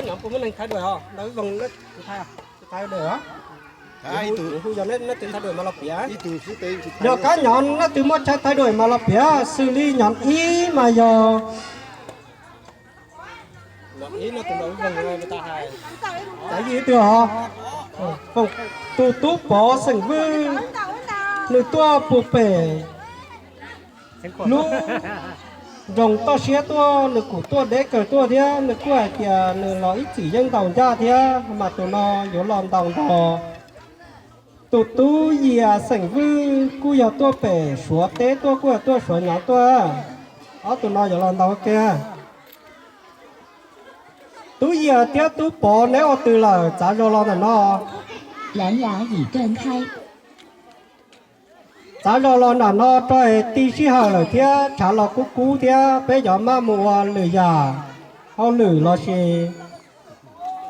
Nyob puas muaj neeg thaij duaim os? Ntawd Voos, thaij duaim os. Hu yog leej twg thaij duaim mas los piav. Yog kab nyob leej twg muaj chaw thaij duaim mas los piav, xws li nyob ib mas yog ib no tus nraud Voos, ib twg os, tus tub Pov xeem Vwj, nws tuaj puag pem lub nroog toj siab tuaj, nws kuj tuaj deb kawg tuaj thiab, nws kuj hais tias nws los ib txwm yeej ntaus ncaj thiab, mas tus no yuav los ntaus nrog tus tub Yias xeem Vwj kuj yog tuaj pem Suav teb tuaj, kuj yog tuaj Suav nyob tuaj. Ob tug no yuav los ntaus kiag. Tub Yias thiab tub Pov neb ua twg lawm, txav zog los ntawm no. Txav zog los nram no rau es ti sij hawm thiab tshav los kub kub thiab peb yuav maj mus ua lwm yam hauj lwm los sis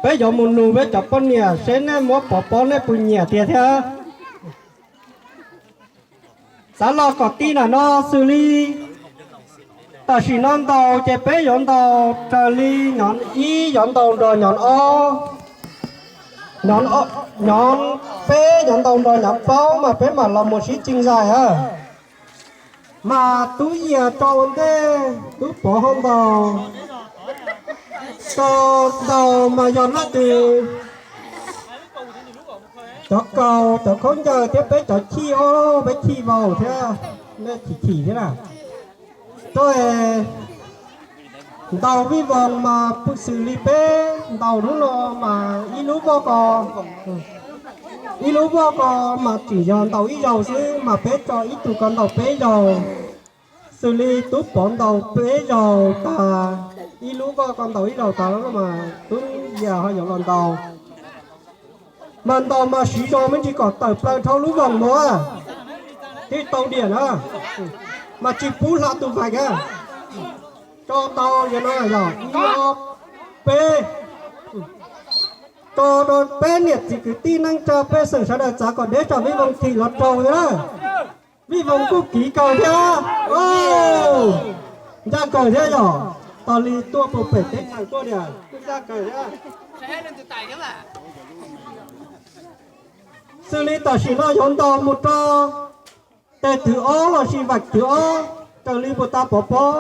peb yuav mus nug peb cov poj niam seb nej muab Pov Pob nej puas nyiam tiag thiab. Xav los kom ti nram no xws li tam sim no ntaus ces peb yuav ntaus raws li nyob ib yuav ntaus nrog nyob ob, nyob peb yuav ntaus nrog nyob plaub mas peb mam los mus sib ceg zais a. Mas tub Yias tso ua ntej, tub Pov ho ntaus. Tso ntaus mas yog leej twg cov kaus cov khaub ncaws thiab peb cov chij os, peb chij vau thiab, nej chim chim thiab na. Rau es ntaus Vij Voos mas xws li peb ntaus hnub no mas ib lub voj ko, ib lub voj ko mas tseem yog ntaus ib zaug xwb mas peb tso ib tug ko ntaus peb zaug. Xws li tub Pov ntaus peb zaug tas, ib lub voj ko ntaus ib zaug tas mas tub Yias ho yuav los ntaus. Mas ntaus mas siv zog me ntsis kom tawm plaws dhau lub voos mus, thiaj tau diam na. Mas tsis pub hla tus vais a. Tso tau yog no yog ib ob peb, tso rau peb niam txiv kwv tij neej tsa pej xeem sawv daws txav kom deb tsam Vij Voos thim los raug thiab. Vij Voos kuj kiv kawg thiab, ncaj kawg thiab yog. Tas li tuaj puag pem teb chaws tuaj tiag kuj ncaj kawg thiab. Xws li tam sim no yuav ntaus mus rau tes twg ob lossis vais twg ob, raws li puag ta Pov Pob.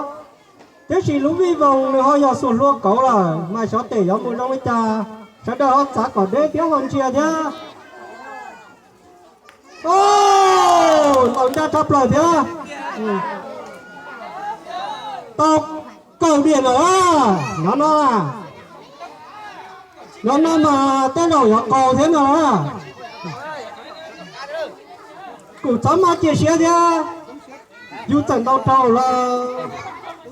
Tiam sis lub Vij Voos nws ho yog xuas hlua kauv lawm mas xyov tes yuav mus zoo li cas, sawv daws ho txav kom deb thiab ho ntsia thiab. Ntaus ncaj tshaj plaws thiab. Tau kaum diam lawm, nov no, nov no mas tej zaum yuav qaug thiab no. Kuv txhob maj cia siab thiab, yus txawm ntaus raug los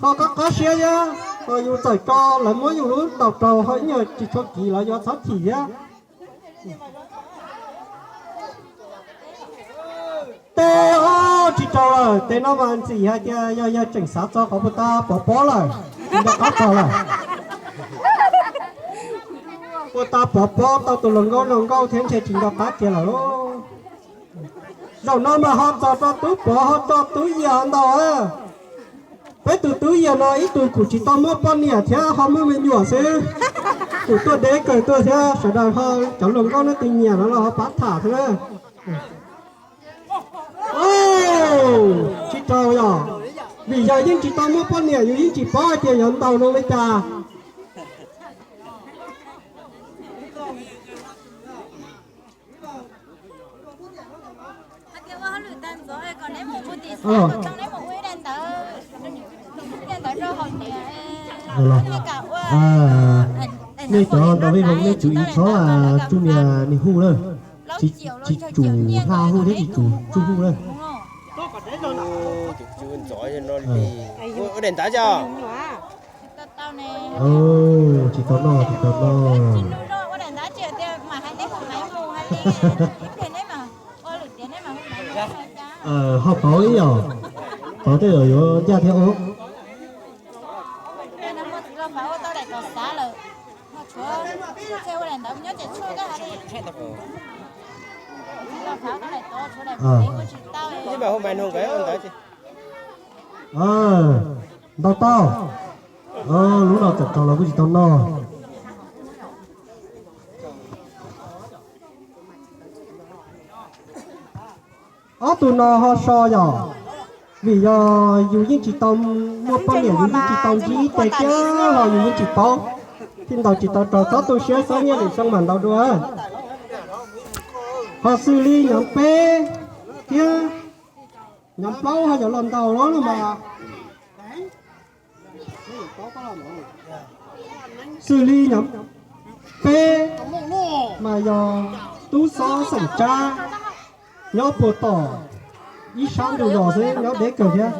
ho qab qab siab thiab, ho yus txawm tso lawv muab yus lub ntaus raug ho ib nyuag tsis tshua kiv los yuav txhob chim thiab. Teb, tsis raug lawm, tes no mas ntxim hais tias yog yawg tseem xav txog qhov puag ta Pov Pob lawm, tsis nco qab txog lawm. Puag ta Pov Pob tau tus hluas nkauj zoo nkauj thiab ntshe tsis nco qab kiag lawm. Zaum no mas ho txog rau tub Pov ho tso tub Yias ntaus. Peb tus tub Yias no ib tug kuj tsis tau muaj poj niam thiab ho muaj me nyuam xwb. Kuj tuaj deb kawg tuaj thiab sawv daws ho cov hluas nkauj nej tus nyiam no los ho pab tham thiab na. Tsis raug yog, vim yog yeej tsis tau muaj poj niam yus yeej tsis paub hais tias yuav ntaus zoo li cas. Nej cov ntaus Vij Voos nej tsum ib txhob tsum nias nws hu na, tsis tsum hla hu thiab tsis tsum tsuj hu na. Tsis tau noj, tsis tau noj. Ho pauv ib yom, pauv tej zaum yuav ncaj thiab os. Ntau tau, lub no txawm tau los kuj tsis tau noj. Ob tug no ho so yom, vim yog yus yeej tsis tau muaj poj niam, yus yeej tsis tau ntsib ib teg thiab los yus yeej tsis paub, thiaj ntaus tsis tau rau. Txhob tu siab, xob nyiaj lwm xyoo mam ntaus dua. Ho xws li nyom peb thiab nyom plaub ho yuav los ntaus los mas xws li nyom peb mas yog tub xob xeem Tsab, nyob puag tom ib sab ntug zos xwb, nyob deb kawg thiab.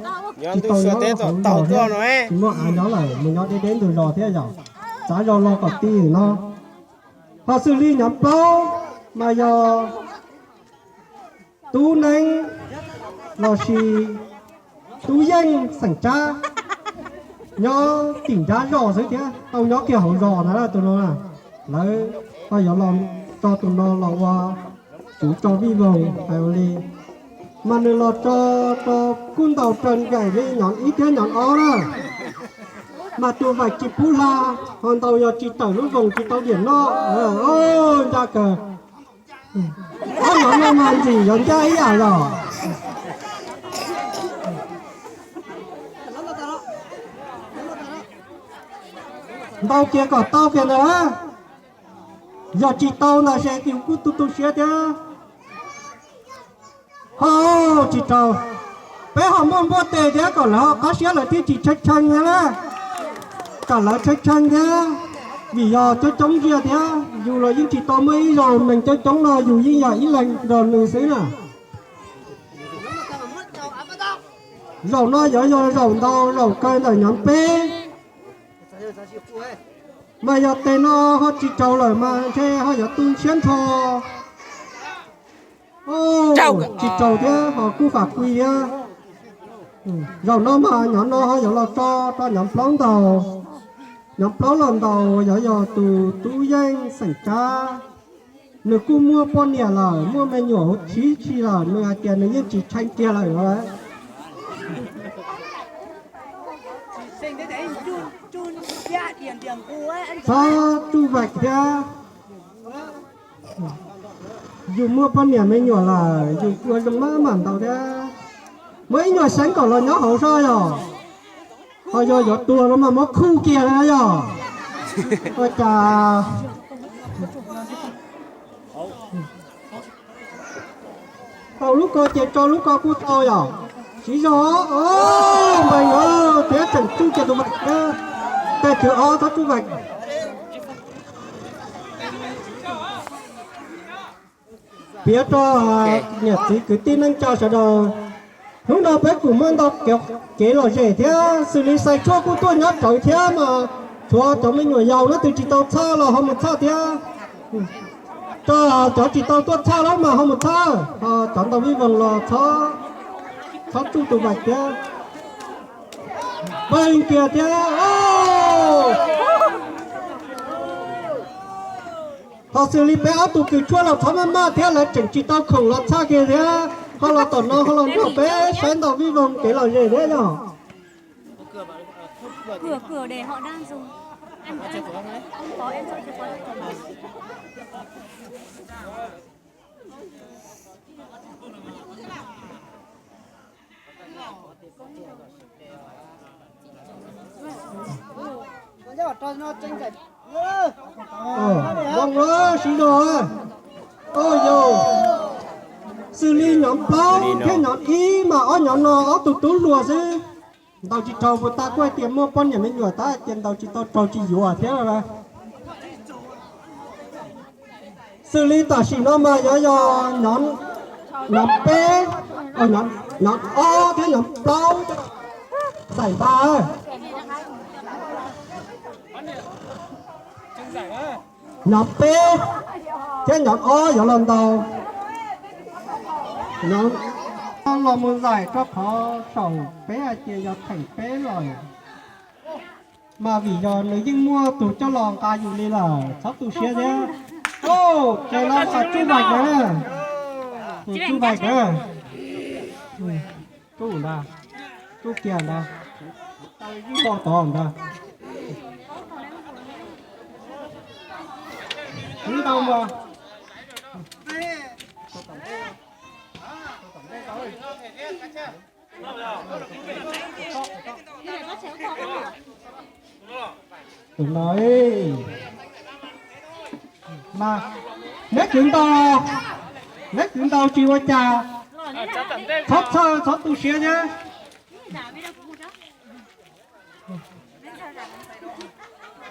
Tsis tau nyob hauv zos thiab, tsis muaj av nyob lawm, mus nyob deb deb ntug zos thiab yom. Txav zos los kom ti no. Ho xws li nyom plaub mas yog tub Neeb lossis tub Yeej xeem Tsab, nyob tim nrab zos xwb thiab, tau nyob kiag hauv zos ntag tus no. Lawv ho yuav los tso tus no los ua tsov rog vij voog hais ua li. Mas nws los tso rau kuj ntaus raws nkaim li nyom ib thiab nyom ob na. Mas tus vaim tsis pub hla, ho ntaus yog tsis tawm lub voos tsis tau diam noj. Ncaj kawg. Ob nyom no mas ntxim yuav ncaj ib yam los. Ntaus kiag kom tau kiag ntawd. Yog tsis tau ntawd ces kuj tu tu siab thiab. Ho tsis raug, peb ho muaj npuaj tes thiab kom lawv ho qab siab lawv thiaj tsis tshee tshee thiab na. Kom lawv tshee tshee thiab, vim yog coob coob ziag thiab, yus los yeej tsis tau muaj ib zaug neeg coob coob no, yus yeej yog ib leeg nrog nws xwb na. Zaum no yuav yog zaum ntaus zaum kawg ntawm nyom peb. Mas yog tes no ho tsis raug lawm mas ntshe ho yuav tu siab nrho. Tsis raug thiab ho kuj fam kui thiab. Zaum no mas nyom no ho yuav los tso rau nyom plaub ntaus. Nyom plaub los ntaus yuav yog tus tub Yeej xeem Tsab. Nws kuj muaj poj niam lawm, muaj me nyuam huv tib si lawm, nws hais tias nws yeej tsis tshee kiag lawm. Txhob tsuj vaim thiab. Yus muaj poj niam me nyuam lawm, yus ua zoo maj mam ntaus thiab. Muab ib nyuag seeb kom los nyob hauv zog yog. Ho yog yuav tuag no mas muab khuj kiag na yog. Ua cas tau lub ko ces tso lub ko kuj tau yom. Siv zog, npawg, thiab tseem tsuj kiag tus vaim thiab. Tej thwv ob txhob tsuj vaim. Piav rau niam txiv kwv tij neej tsa sawv daws, hnub no peb kuj muaj ntau kev lom zem thiab, xws li Xais Tshuaj kuj tuaj nyob rawv thiab mas, tshuav cov me nyuam yaus leej twg tsis tau txhaj los ho mus txhaj thiab. Rau cov tsis tau tuaj txhaj los mas ho mus txhaj, ho cov ntaus vij voog los txhob tsuj tus vaim thiab. Pheej kiag thiab. Ho xws li peb ob tug kws tshuaj los txhob maj maj thiab, lawv tseem tsis tau khoom los txhaj kiag thiab. Ho los tom no ho los nrog peb saib ntaus vij voog kev lom zem thiab yog. Zoo siv zog. Xws li nyom plaub thiab nyom ib mas ob nyom no ob tug tub hluas xwb. Ntaus tsis raug puas tas kuj hais tias muaj poj niam me nyuam tab sis ntaus tsis tau raug tsis yuav thiab lawm. Xws li tam sim no mas yuav yog nyom peb, nyom ob thiab nyom plaub. Zaim npab, nyom peb thiab nyom ob yuav los ntaus. Nyom ob los mus zaim rau qhov saum peb hais tias yog theem peb lawm. Mas vim yog nws yeej muaj tus coj los nqa yus li lawm, txhob tu siab thiab. Ces los tsuj vaim na, tsuj vaim na. Tsuj ntag, tsuj kiag ntag. Ntau mas. Tus no, mas neb kwv ntau, neb kwv ntau tsis ua cas, txhob txhawj txhob tu siab thiab.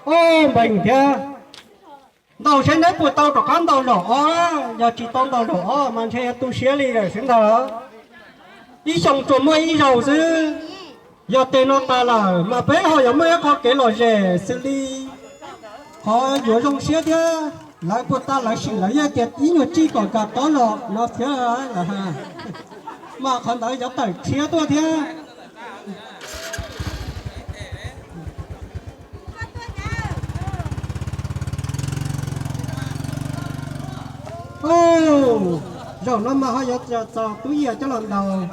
Ub, npeeg thiab. Ntaus saib neb puas tau rov qab ntaus zaum ob, yog tsis tau ntaus zaum ob mas ntshe yuav tu siab li lawm xwb ntag. Ib xyoo tsuas muaj ib zaug xwb, yog tes no tas lawm mas peb ho yuav muaj ib qho kev lom zem xws li qhov yuav zoo siab thiab. Lawv puas tas lawv sim lawv yeej tias ib nyuag tsij kom kam tob los no thiab lawm, mas qhov ntawd yuav tawm tshiab tuaj thiab. Zaum no mas ho yuav txog tub Yias coj los ntaus.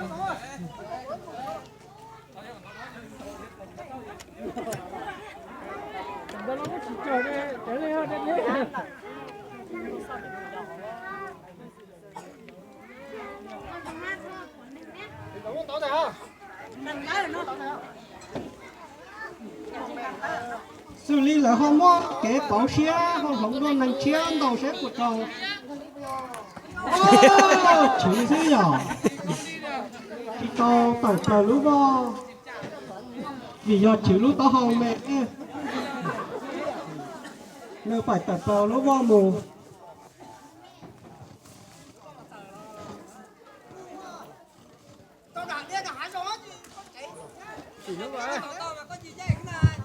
Xws li lawv ho muaj kev pauv siab ho hloov dua neeg tshiab ntaus saib puas tau. Tshwv xwb yom, tsis tau tawm plaws lub voj, vim yog tshwv lub taub hau me, nws faim tawm plaws lub voj mus.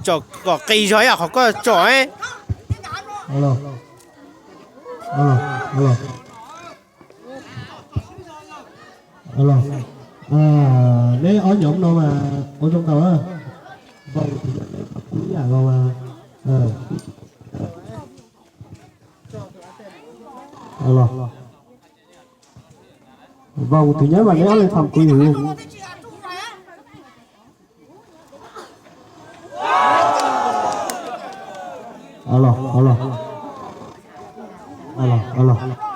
Tsom kom qis zog ib yam qhov koj tsom. Neb ob nhóm no mas ua zoo ntau, vau ib yam los mas. Vau tus nyab mas neb ob leeg tham kuv yus. Los, los, los.